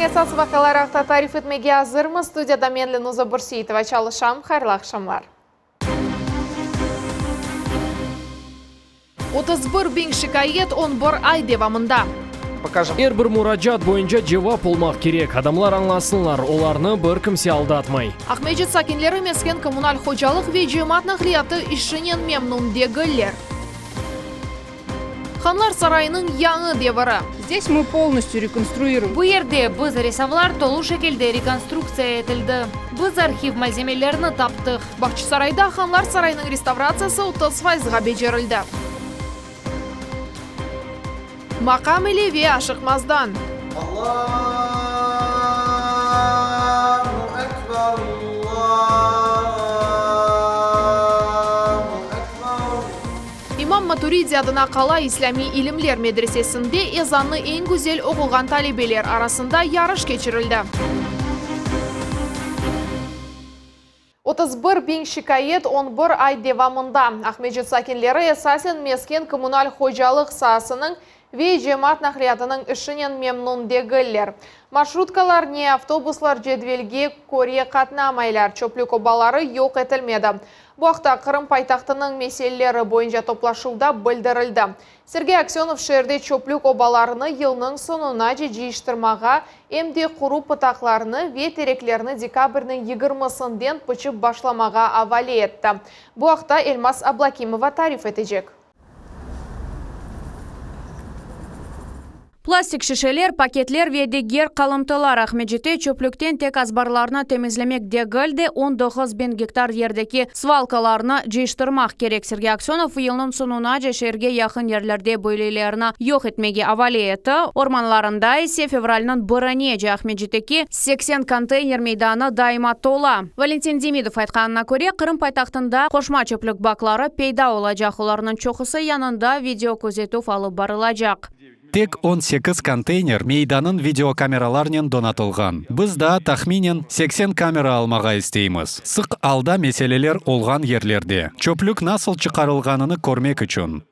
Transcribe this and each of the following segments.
esas vaqiaları aqta tarif etmege azırmız. Studiyada men, Lenuza Bürseitova, çalışam. Hayırlı aqşamlar. 31 biñ şikâyet on bir ay devamında. Er bir muracaat boyunca cevap olmaq kerek, adamlar añlasınlar, olarnı bir kimse aldatmay. Aqmescit sakinleri mesken-kommunal hocalıq ve cemaat naqliyatı işinen memnun degiller. Hanlar sarayınıñ yañı deviri. Zdes mı polnostyu rekonstruiruem. Bu yerde biz ressamlar tolu şekilde rekonstruktsiya etildi. Biz arhiv malzemelerini taptıq. Bağçasarayda Hanlar sarayınıñ restavratsiyası 30 fayızğa becerildi. Maqam ile ve aşıqmazdan. Allahu ekber, Allahu ekber. İmam Maturidi adına Qalay islâmiy ilimler medresesinde ezannı eñ güzel oquğan talebeler arasında yarış keçirildi. 31 biñ şikâyet on bir ay devamında. Aqmescit sakinleri esasen mesken-kommunal hocalıq saasınıñ ve cemaat naqliyatınıñ işinen memnun degiller. Marşrutkalar ne avtobuslar cedvelge köre qatnamaylar, çöplük obaları yoq etilmedi. Bu aqta Qırım paytahtınıñ meseleleri boyunca toplaşuvda bildirildi. Sergey Aksönov şeerde çöplük obalarını yılnıñ soñunace cıyıştırmağa, em de quru pıtaqlarnı ve tereklerni dekabrniñ yigirmisinden pıçıp başlamağa avale etti. Bu aqta Elmaz Ablâkimova tarif etecek. Plastik şişeler, paketler ve diger qalımtılar Aqmescitte çöplükten tek azbarlarnı temizlemek degil de, 19 biñ gektar yerdeki svalkalarnı cıyıştırmaq kerek. Sergey Aksönov yılnıñ soñunace şeerge yaqın yerlerde böylelerni yoq etmege avale etti, ormanlarında ise fevralniñ birinece Aqmescitteki 80 konteyner meydanı daima tola. Valentin Demidov aytqanına köre, Qırım paytahtında qoşma çöplük bakları peyda olacaq, olarnıñ çoqusı yanında videoközetüv alıp barılacaq. Tek 18 konteyner meydanın videokameralarnen donatılğan. Biz daa tahminen 80 kamera almağa isteymiz, sıq alda meseleler olğan yerlerde, çöplük nasıl çıqarılğanını körmek içün.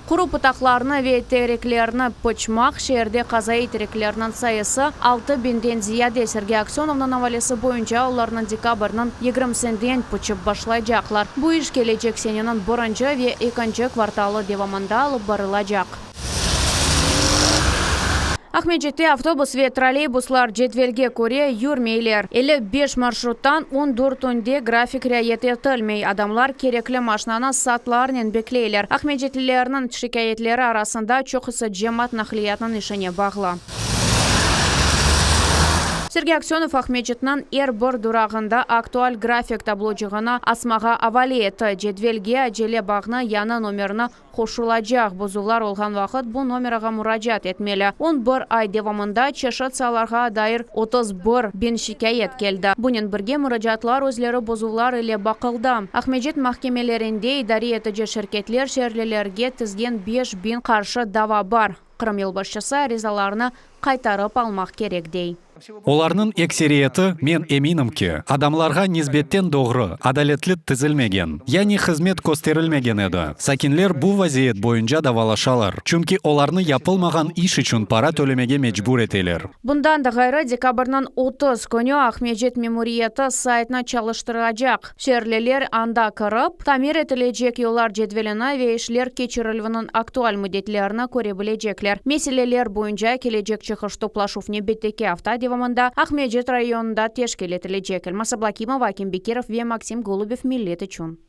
Quru pıtaqlarnı ve tereklerni pıçmaq, şeerde qazaiy tereklerniñ sayısı altı biñden ziyade. Sergey Aksönovnıñ avalesi boyunca, olarnı dekabrniñ yigirmisinden pıçıp başlaycaqlar. Bu iş kelecek seneniñ birinci ve ekinci kvartalı devamında alıp barılacaq. Aqmescitte avtobus ve trolleybuslar cedvelge köre yürmeyler. 55 marşruttan on dörtünde grafik riayet etilmey, adamlar kerekli maşnanı saatlarnen bekleyler. Aqmescitlilerniñ şikâyetleri arasında çoqusı cemaat naqliyatınıñ işine bağlı. Sergey Aksönov Aqmescitniñ er bir durağında aktual grafik tablocığını asmağa avale etti. Cedvelge acele bağnı yañı nomerini Qoşulacaq bozuvlar olğan vaqıt bu nomerağa muracaat etmeli. On bir ay devamında çeşit saalarğa dair 31 biñ şikâyet keldi. Bunen birge muracaatlar özleri bozuvlar ile baqıldı. Aqmescit mahkemelerinde idare etici şirketler şeerlilerge tizgen 5000 qarşı dava bar. Qırım yolbaşçısı arizalarnı qaytarıp almaq kerek, dey. Olarnıñ ekseriyeti, men eminim ki, adamlarğa nisbetten doğru, adaletli tizilmegen, yani hızmet kösterilmegen edi. Sakinler bu vaziyet boyunca davalaşalar, çünki olarnı yapılmağan iş içün para tölemege mecbur eteler. Bundan da ğayrı, dekabrniñ 30 künü Aqmescit memuriyeti saytnı çalıştıracaq. Şeerliler anda kirip, tamir etilecek yollar cedvelini ve işler keçirilüviniñ aktual müddetlerini köre bilecekler. Meseleler boyunca kelecek çıqış toplaşuv nevbetteki afta devamında Aqmescit rayonında teşkil etilecek. Elmaz Ablâkimova, Akim Bekirov ve Maksim Golubev Millet içün.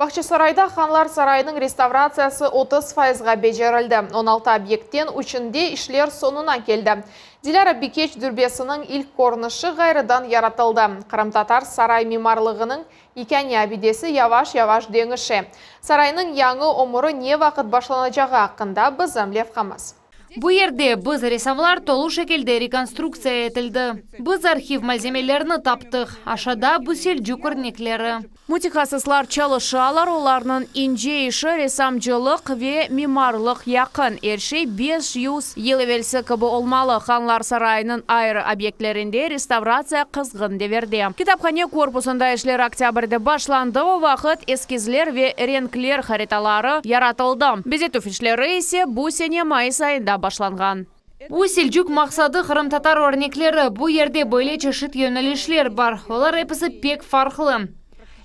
Bağçasarayda Hanlar sarayınıñ restavratsiyası 30 fayızğa becerildi. 16 obyektten üçünde işler soñuna keldi. Dilâra Bikeç dürbesiniñ ilk körünişi ğayrıdan yaratıldı. Qırımtatar saray mimarlığınıñ yekâne abidesi yavaş-yavaş deñişe. Saraynıñ yañı ömüri ne vaqıt başlanacağı aqqında bizim levhamız. Bu yerde biz ressamlar tolu şekilde rekonstruktsiya etildi. Biz arhiv malzemelerini taptıq. Aşağıda bu selcuk örnekleri. Mütehassıslar çalışalar, olarnıñ ince işi ressamcılıq ve mimarlıq yaqın. Er şey 500 yıl evelsi kibi olmalı. Hanlar sarayınıñ ayrı obyektlerinde restavratsiya qızğın devirde. Kitaphane korpusında işler oktâbrde başlandı, o vaqıt eskizler ve renkler haritaları yaratıldı. Bezetüv işleri ise bu sene mayıs ayında başlanğan. Bu selcük maqsadı qırımtatar örnekleri, bu yerde böyle çeşit yönelişler bar, olar episi pek farqlı.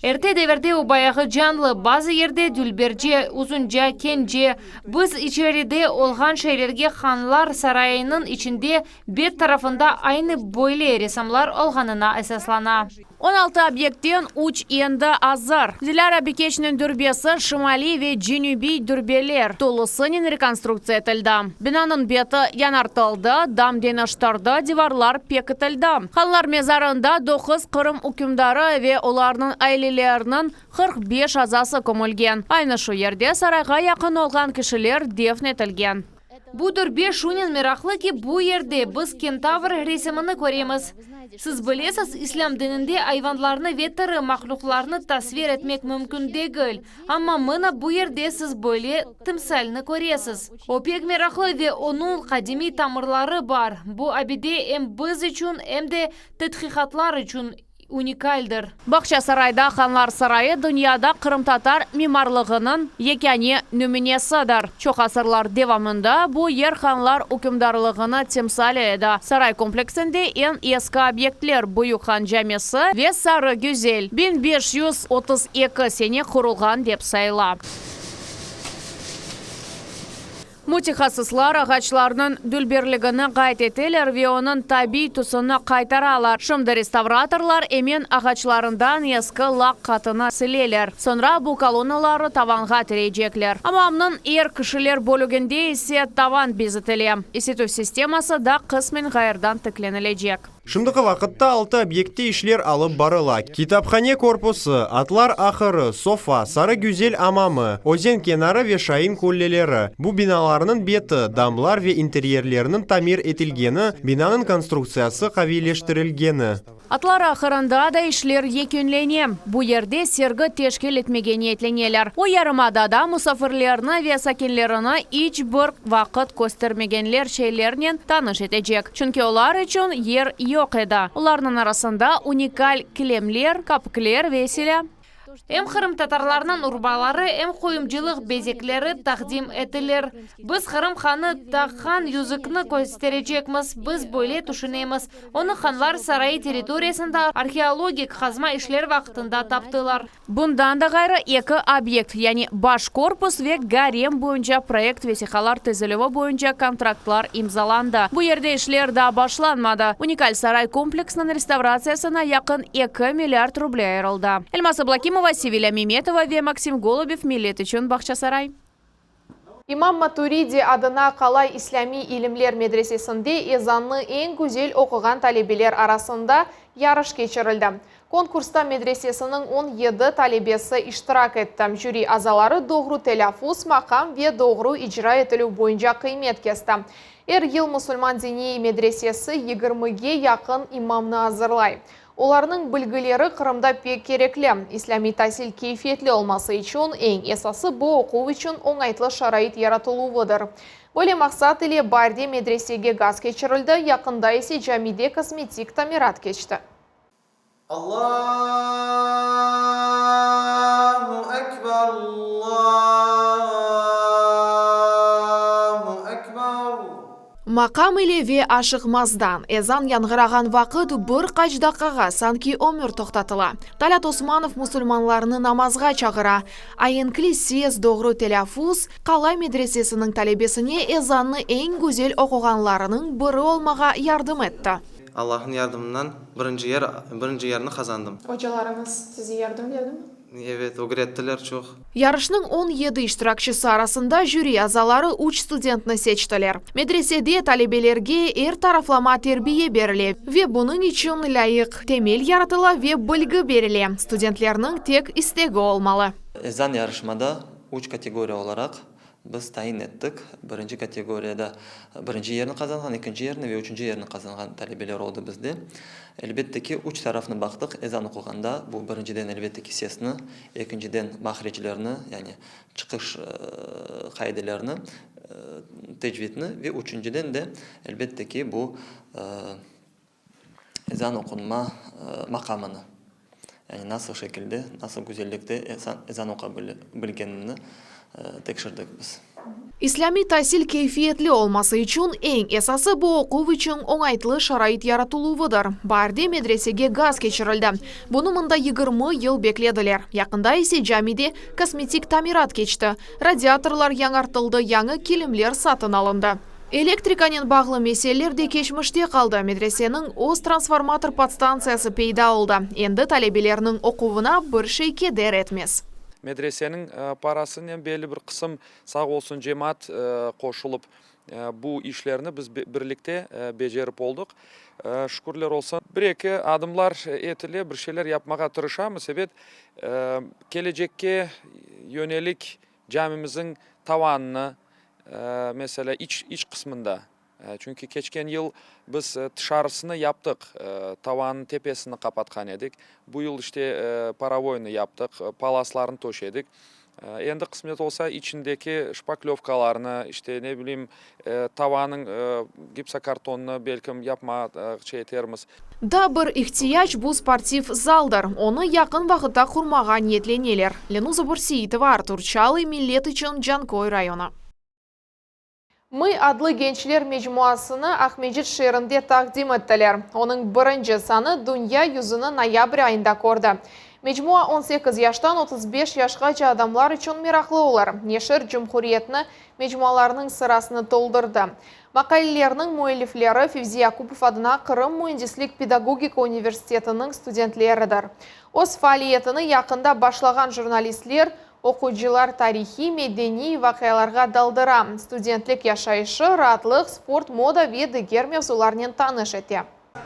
Erte devirde o bayağı canlı, bazı yerde dülberce, uzunca, kence. Biz içeride olğan şeylerge Hanlar sarayınıñ içinde bet tarafında aynı böyle resamlar olğanına esaslana. 16 obyektten üç endi azır. Dilâra Bikeçniñ dürbesi, şimaliy ve cenübiy dürbeler tolusınen rekonstruktsiya etildi. Binanıñ beti yañartıldı, dam deñiştirdi, divarlar pekitildi. Hanlar mezarında doquz Qırım ükümdarı ve olarnıñ aileleriniñ 45 azası kömülgen. Aynı şu yerde sarayğa yaqın olğan kişiler defn etilgen. Bu dürbe şunen meraqlı ki, bu yerde biz kentavr resimini köremiz. Siz bilesiz, islâm dininde ayvanlarnı ve tiri mahlüqlarnı tasvir etmek mümkün degil, amma mına bu yerde siz böyle timsalni köresiz. O pek meraqlı ve onıñ qadimiy tamırları bar. Bu abide em biz içün, em de tedqiqatlar içün unikaldir. Bağçasarayda Hanlar sarayı dünyada qırımtatar mimarlığınıñ yekâne nümünesidir. Çoq asırlar devamında bu yer hanlar ükümdarlığını timsali edi. Saray kompleksinde eñ eski obyektler, Büyük Han camisi ve Sarı Güzel, 1532 sene qurulğan dep sayıla. Mütehassıslar ağaçlarnıñ dülberligini qayd eteler ve onıñ tabiiy tüsüni qaytaralar. Şimdi restavratorlar emen ağaçlarından eski lak qatını sileler. Soñra bu kolonnaları tavanğa tireycekler. Amamnıñ er kişiler bölüginde ise tavan bezetile. Isituv sisteması da qısmen ğayırdan tiklenilecek. Şimdiki vaqıtta altı obyektte işler alıp barıla, kitaphane korpusı, atlar ahırı, sofa, Sarı Güzel amamı, özen kenarı ve Şain qulleleri. Bu binalarnıñ beti, damlar ve interyerleriniñ tamir etilgeni, binanıñ konstruktsiyası qaviyleştirilgeni. Atlar ahırında da işler yekünlene. Bu yerde sergi teşkil etmege niyetleneler. O yarımadada musafirlerni ve sakinlerini iç bir vaqıt köstermegenler şeylernen tanış etecek, çünki olar içün yer yoq edi. Olarnıñ arasında unikal kilemler, kapikler ve silâ. Em qırımtatarlarnıñ urbaları, em qoyumcılıq bezekleri taqdim etilir. Biz Qırım hanı taqqan yüzükni kösterecekmiz, biz böyle tüşünemiz. Onı Hanlar sarayı territoriyasında arheologik qazma işleri vaqtında taptılar. Bundan da ğayrı, eki obyekt, yani baş korpus ve garem boyunca proyekt vesiqalar tizilüvi boyunca kontraktlar imzalandı. Bu yerde işler daa başlanmadı. Unikal saray kompleksiniñ restavratsiyasına yaqın eki milliard ruble ayırıldı. Elmaz Ablâkimova, Sevilâ Memetova ve Maksim Golubev, Millet içün Bağçasaray. İmam Maturidi adına Qalay islâmiy ilimler medresesinde ezannı eñ güzel oquğan talebeler arasında yarış keçirildi. Konkursta medresesiniñ 17 talebesi iştirak etti. Jüri azaları doğru telâffuz, maqam ve doğru icra etilüv boyunca qıymet kesti. Er yıl musulman diniy medresesi yigirmige yaqın imamnı azırlay. Olarnıñ bilgileri Qırımda pek kerekli. İslâmiy tasil keyfiyetli olması içün eñ esası bu oquv içün oñaytlı şarait yaratıluvıdır. Böyle maqsat ile baarde medresege gaz keçirildi, yaqında ise camide kosmetik tamirat keçti. Allahu Ekber, Allahu Ekber. Maqam ile ve aşıqmazdan ezan yañğırağan vaqıt bir qaç daqqağa sanki ömür toqtatıla. Talât Osmanov musulmanlarnı namazğa çağıra. Aenkli ses, doğru telâffuz, Qalay medresesiniñ talebesine ezannı eñ güzel oquğanlarınıñ biri olmağa yardım etti. Allahnıñ yardımından birinci yer, birinci yerni qazandım. Ocalarıñız size yardım berdimi? Evet, ögrettiler çoq. Yarışnıñ 17 iştirakçisi arasında jüri azaları üç studentni seçtiler. Medresede talebelerge er taraflama terbiye berile ve bunıñ içün lâyıq temel yaratıla ve bilgi berile, studentlerniñ tek istegi olmalı. Ezan yarışmada üç kategoriya olaraq biz tayin ettik. Birinci kategoriyada birinci yerni qazanğan, ekinci yerni ve üçünci yerni qazanğan talebeler oldı bizde. Elbette ki, üç tarafnı baqtıq ezan oquğanda, bu birinciden, elbette ki, sesni, ekinciden, mahreclerni, yani çıqış qaidelerini, tecvidni ve üçünciden de, elbette ki, bu ezan oqunma maqamını. Yani nasıl şekilde, nasıl güzellikte ezan oqa bilgenini tekşirdik biz. İslâmiy tasil keyfiyetli olması içün eñ esası bu oquv içün oñaytlı şarait yaratıluvıdır. Baarde medresege gaz keçirildi. Bunı mında 20 yıl beklediler. Yaqında ise camide kosmetik tamirat keçti, radiatorlar yañartıldı, yañı kilimler satın alındı. Elektrikanen bağlı meseleler de keçmişte qaldı, medreseniñ öz transformator podstantsiyası peyda oldı. Endi talebelerniñ oquvına bir şey keder etmez. Medreseniñ parasınen belli bir qısım, sağ olsun, cemaat qoşulıp, bu işlerni biz birlikte becerip oldıq. Şükürler olsun. Bir-eki adımlar etile, bir şeyler yapmağa tırışamız. Ebet, kelecekke yönelik camimizniñ tavanını, meselâ, iç iç qısmında, çünki keçken yıl biz tışarısını yaptıq, tavannıñ tepesini qapatqan edik. Bu yıl işte paravoynı yaptıq, palaslarnı töşedik. Endi qısmet olsa, içindeki şpaklövkalarnı, işte, ne bileyim, tavanıñ gipsokartonnı belkim yapmağa şey etermiz. Daa bir ihtiyac bu sportiv zaldır. Onı yaqın vaqıtta qurmağa niyetleneler. Lenuza Börseitova, Artur Çalıy, Millet içün, Canköy rayonı. Mıy adlı gençler mecmuasını Aqmescit şeerinde taqdim ettiler. Onıñ birinci sanı dünya yüzüni noyabr ayında kördi. Mecmua 18 yaştan 35 yaşqace adamlar içün meraqlı olur. Neşir cumhuriyetni mecmualarnıñ sırasını toldurdı. Maqalelerniñ müellifleri Fevzi Yakupov adına Qırım müendislik-pedagogika universitetiniñ studentleridir. Öz faaliyetini yaqında başlağan jurnalistler oquyıcılar tarihiy, medeniy vaqialarğa daldıra, studentlik yaşayışı, raatlıq, sport, moda ve diger mevzularnen tanış ete.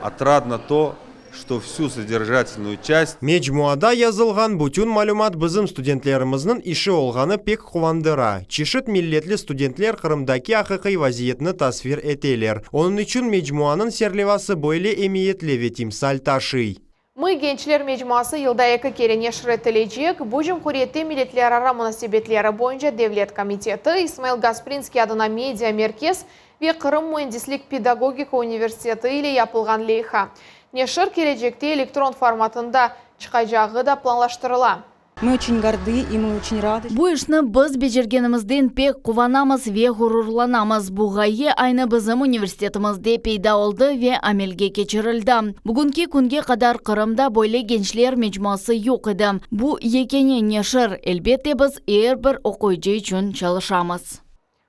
Otradno to, çto vsü sodержательную часть. Mecmuada yazılğan bütün malümat bizim studentlerimizniñ işi olğanı pek quvandıra. Çeşit milletli studentler Qırımdaki aqiqiy vaziyetni tasvir eteler. Onıñ içün mecmuanıñ serlevası böyle emiyetli ve timsal taşıy. Mıy gençler mecmuası yılda eki kere neşir etilecek. Bu cumhuriyette milletlerara munasebetleri boyunca devlet komiteti, İsmail Gasprinskiy adına media merkez ve Qırım müendislik-pedagogika universiteti ile yapılğan leyha. Neşir kelecekte elektron formatında çıqacağı da planlaştırıla. Mı oçen gordı i mı oçen radı. Bu işni biz becergenimizden pek quvanamız ve ğururlanamız. Bu ğaye aynı bizim universitetimizde peyda oldı ve amelge keçirildi. Bugünki künge qadar Qırımda böyle gençler mecmuası yoq edi. Bu yekâne neşir. Elbette, biz er bir oquyıcı içün çalışamız.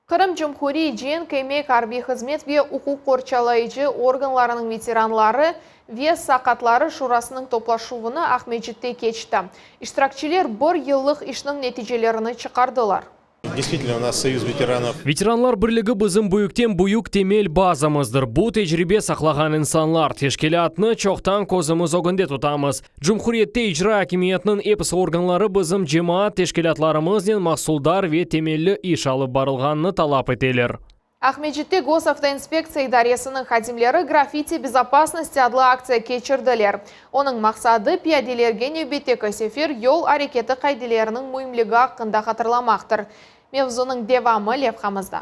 Qırım Cumhuriy cenk, emek, arbiy hızmet ve uquq qorçalayıcı organlarınıñ veteranları ve saqatları şurasınıñ toplaşuvını Aqmescitte keçti. İştirakçiler bir yıllıq işniñ neticelerini çıqardılar. Действительно, у нас Союз ветеранов. Veteranlar birligi bizim büyükten büyük temel bazamızdır. Bu tecribe saqlağan insanlar. Teşkilâtnı çoqtan közümiz ögünde tutamız. Cumhuriyette icra akimiyetiniñ episi organları bizim cemaat teşkilâtlarımıznen mahsuldar ve temelli iş alıp barılğanını talap eteler. Aqmescitte Gosavtoinspektsiya idaresiniñ hadimleri Graffiti bezopasnosti adlı aktsiya keçirdiler. Onıñ maqsadı, piyadelerge nevbetteki sefer yol areketi qaideleriniñ müimligi aqqında hatırlamaqtır. Mevzunıñ devamı levhamızda.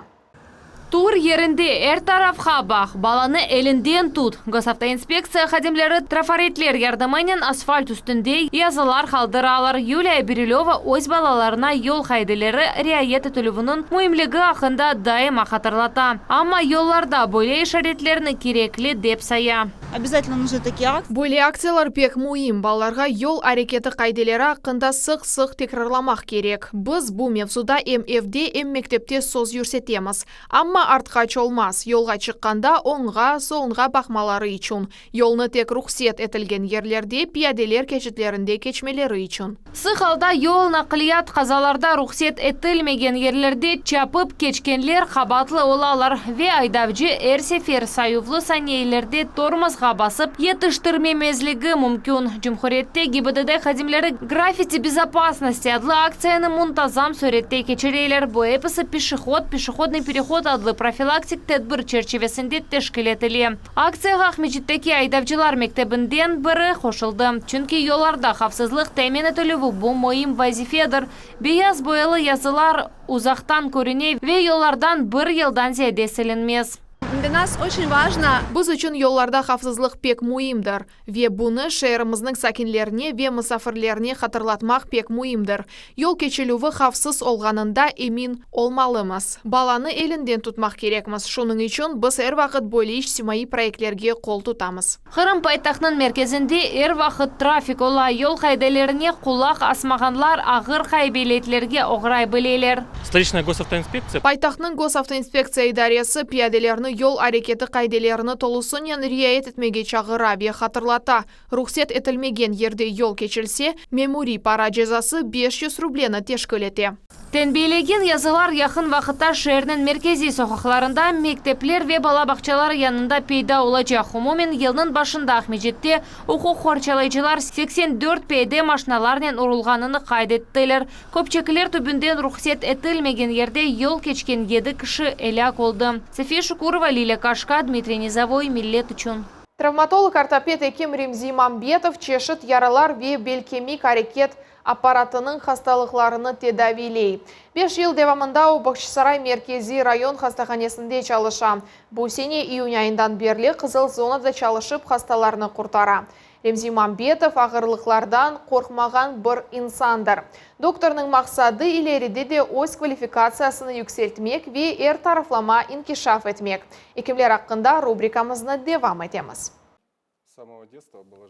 Tur yerinde, er tarafqa baq, balanı elinden tut! Gosavtoinspektsiya hadimleri trafaretler yardımınen asfalt üstünde yazılar qaldıralar. Yuliya Birilöva öz balalarına yol qaideleri riayet etilüviniñ müimligi aqqında daima hatırlata. Amma yollarda böyle işaretlerni kerekli dep saya. Obязательно нужны такие aktsiya. Böyle aktsiyalar pek müim. Balalarğa yol areketi qaideleri aqqında sıq-sıq tekrarlamaq kerek. Biz bu mevzuda em evde, em mektepte söz yürsetemiz. Amma artqaç olmaz, yolğa çıqqanda oñğa, solğa baqmaları içün, yolnı tek ruhset etilgen yerlerde, piyadeler keçitlerinde keçmeleri içün. Sıq alda yol naqliyat qazalarda ruhset etilmegen yerlerde çapıp keçkenler qabaatlı olalar ve aydavcı er sefer sayuvlı saniyelerde tormozğa basıp yetiştirmemezligi mümkün. Cumhuriyette GİBDD hadimleri Graffiti bezopasnosti adlı aktsiyanı muntazam sürette keçireler. Bu episi Peşehod, peşehodnıy perehod adlı profilaktik tedbir çerçivesinde teşkil etile. Aktsiyağa Aqmescitteki aydavcılar mektebinden biri qoşuldı, çünki yollarda havfsızlıq temin etilüvi bu müim vazifedir. Beyaz boyalı yazılar uzaqtan körüne ve yollardan bir yıldan ziyade silinmez. Для нас очень важно. Biz içün yollarda havfsızlıq pek müimdir. Ve bunı şeerimizniñ sakinlerine ve musafirlerine hatırlatmaq pek müimdir. Yol keçilüvi havfsız olğanında emin olmalımız. Balanı elinden tutmaq kerekmiz, şunıñ içün biz er vaqıt böyle içtimaiy proyektlerge qol tutamız. Qırım paytahtınıñ merkezinde er vaqıt trafik ola, yol qaidelerine qulaq asmağanlar ağır qaybeletlerge oğray bileler. Stoliçnaya gosavtoinspektsiya. Paytahtnıñ Gosavtoinspektsiya idaresi piyadelerni yol areketi qaidelerini tolusınen riayet etmege çağıra ve hatırlata, ruhset etilmegen yerde yol keçilse, memuriy para cezası 500 rubleni teşkil ete. Tenbiyelegen yazılar yaqın vaqıtta şeerniñ merkeziy soqaqlarında, mektepler ve bala bağçaları yanında peyda olacaq. Umumen, yılnıñ başında Aqmescitte uquq qorçalayıcılar 84 piyade maşinalarnen urulğanını qayd ettiler. Köpçekler tübünden ruhset etilmegen yerde yol keçken yedi kişi elâk oldı. Safiye Şukurova, Lilâ Kaşka, Dmitriy Nizovoy, Millet içün. Travmatolog-ortoped ekim Remzi Mambetov çeşit yaralar ve bel-kemik areket apparatınıñ hastalıqlarını tedaviyley. Beş yıl devamında o Bağçasaray merkeziy rayon hastahanesinde çalışa. Bu sene iyün ayından berli qızıl zonada çalışıp hastalarnı qurtara. Remzi Mambetov ağırlıqlardan qorqmağan bir insandır. Doktornıñ maqsadı, ileride de öz kvalifikatsiyasını yükseltmek ve er taraflama inkişaf etmek. Ekimler aqqında rubrikamıznı devam etemiz.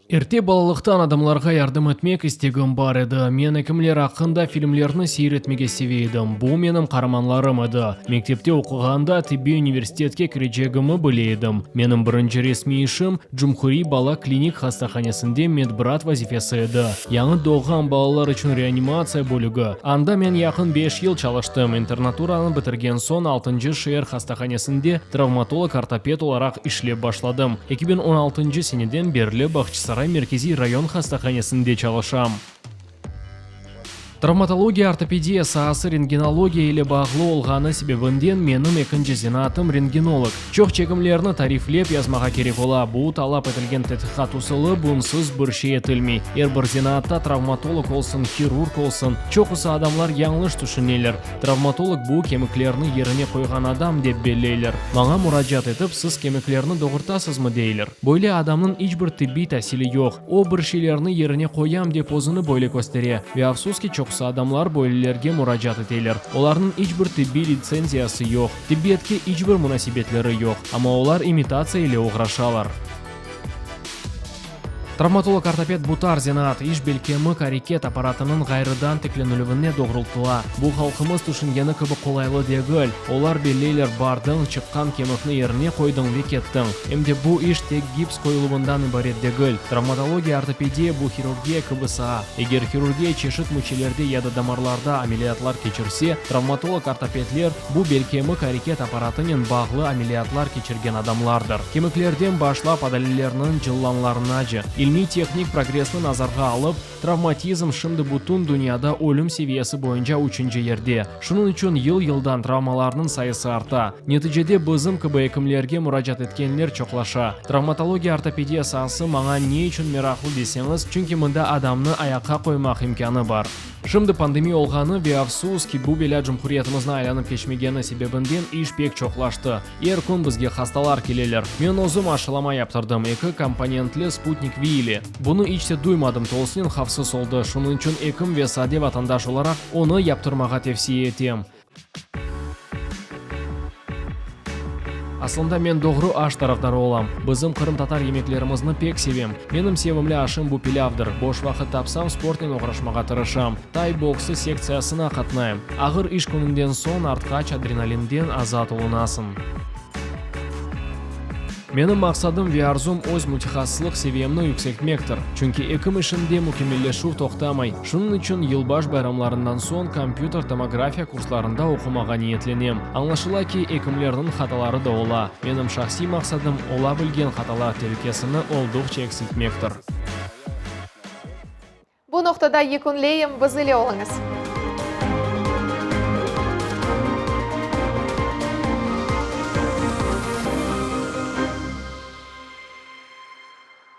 Erte balalıqtan adamlarğa yardım etmek istegim bar edi. Men ekimler aqqında filmlerni seyir etmege seve edim, bu menim qaramanlarım edi. Mektepte oquğanda tibbiy universitetke kirecegimi bile edim. Menim birinci resmiy işim, Cumhuriy bala klinik hastahanesinde medbrat vazifesi edi, yañı doğğan balalar içün reanimatsiya bölügi. Anda men yaqın beş yıl çalıştım, internaturanı bitirgen soñ altıncı şeer hastahanesinde travmatolog-ortoped olaraq işlep başladım. 2016 seneden berli Bağçasaray merkeziy rayon hastahanesinde çalışam. Travmatologiya, ortopediya saası rentgenologiya ile bağlı olğanı sebebinden menim ekinci zenaatım rentgenolog. Çoq çekimlerni tariflep yazmağa kerek ola, bu talap etilgen tedqiqat usulı, bunsız bir şey etilmey. Er bir zenaatta, travmatolog olsun, hirurg olsun, çoqusı adamlar yañlış tüşüneler. Travmatolog bu, kemiklerni yerine qoyğan adam, dep belleyler. Maña muracaat etip, siz kemiklerni doğurtasızmı, deyler. Böyle adamnıñ iç bir tibbiy tasili yoq. O, bir şeylerni yerine qoyam dep özüni böyle köstere. Ve afsus ki, çoqusı adamlar böylelerge muracaat eteler. Olarnıñ iç bir tibbiy litsenziyası yoq, tibbiyetke iç bir munasebetleri yoq, amma olar imitatsiya ile oğraşalar. Travmatolog-ortoped bu tar zenaat, iş belkemik areket apparatınıñ ğayrıdan tiklenilüvine doğrultıla. Bu halqımız tüşüngeni kibi qolaylı degil. Olar belleyler, bardıñ, çıqqan kemikni yerine qoydıñ ve kettiñ. Em de bu iş tek gips qoyuluvından ibaret degil. Travmatologiya, ortopediya bu hirurgiya kibi saa. Eger hirurgiya çeşit müçelerde ya da damarlarda ameliyatlar keçirse, travmatolog-ortopedler bu belkemik areket apparatınen bağlı ameliyatlar keçirgen adamlardır. Kemiklerden başlap adalelerniñ cıllanlarınace. İlmiy-tehnik progressni nazarğa alıp, Travmatizm şimdi bütün dünyada ölüm seviyesi boyunca üçünci yerde. Şunıñ içün yıl-yıldan travmalarnıñ sayısı arta. Neticede bizim kibi ekimlerge muracaat etkenler çoqlaşa. Travmatologiya ortopediya saası maña ne içün meraqlı deseñiz, çünki mında adamnı ayaqqa qoymaq imkânı bar. Şimdi pandemiya olğanı ve afsus ki, bu belâ cumhuriyetimizni aylanıp keçmegeni sebebinden iş pek çoqlaştı. Er kün bizge hastalar keleler. Men özüm aşılama yaptırdım, eki komponentli Sputnik V ile. Bunı iç te duymadım, tolusınen havfsız oldı, şunıñ içün ekim ve sade vatandaş olaraq onı yaptırmağa tevsiye etem. Aslında men doğru aş tarafdarı olam. Bizim qırımtatar yemeklerimizni pek sevem. Menim sevimli aşım bu pilâvdır. Boş vaqıt tapsam sportnen oğraşmağa tırışam. Tay boksı sektsiyasına qatnayım. Ağır iş kününden soñ artqaç adrenalinden azat olunasıñ. Menim maqsadım ve arzum öz mütehassıslıq seviyemni yükseltmektir. Çünki ekim işinde mükemmelleşüv toqtamay. Şunıñ içün yılbaş bayramlarından soñ kompyuter tomografiya kurslarında oqumağa niyetlenem. Añlaşıla ki, ekimlerniñ hataları da ola. Menim şahsiy maqsadım, ola bilgen hatalar telükesini olduqça eksiltmektir. Bu noqtada yekünleyim, biz ile oluñız.